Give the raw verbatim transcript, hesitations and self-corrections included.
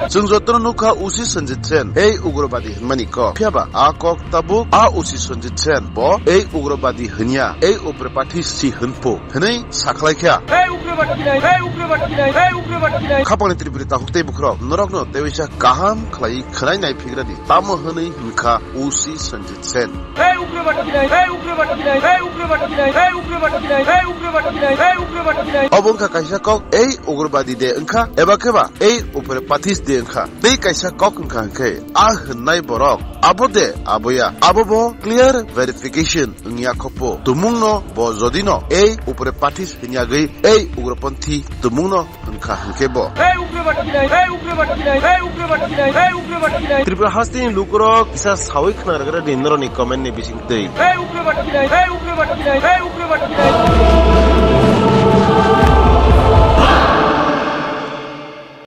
Chwng jotono nukha O C Sanjit Sen, ei ugrobadi hwnmani kok. Phiyaba a kok tabuk a O C Sanjit Sen bo ei ugrobadi hwnya, ei upre pathi si hwnpo hwnwi sakhlaikha. Khapangni Tripuri takhuk tei bukhurok norokno teisa kaham khlai khwnai nai phigradi tamo hwnwi hwnkha O C Sanjit Sen. Obo wngkha kaisa kok, ei ugrobadi de wngkha eba kheba ei upre pathis de wngkha. Tei kaisa kok wngkha hwnkhe a hwnnai borok abo de aboya, abo bo clear verification wngya khopo. Tumungno bo jodino ei upre pathis hwnyagwi ei ugroponthi tumungno wngkha hwnkhe bo. Tripura hasteni lukurok kisa sawi khna rwgwradi norokni comment ni bisingtwi.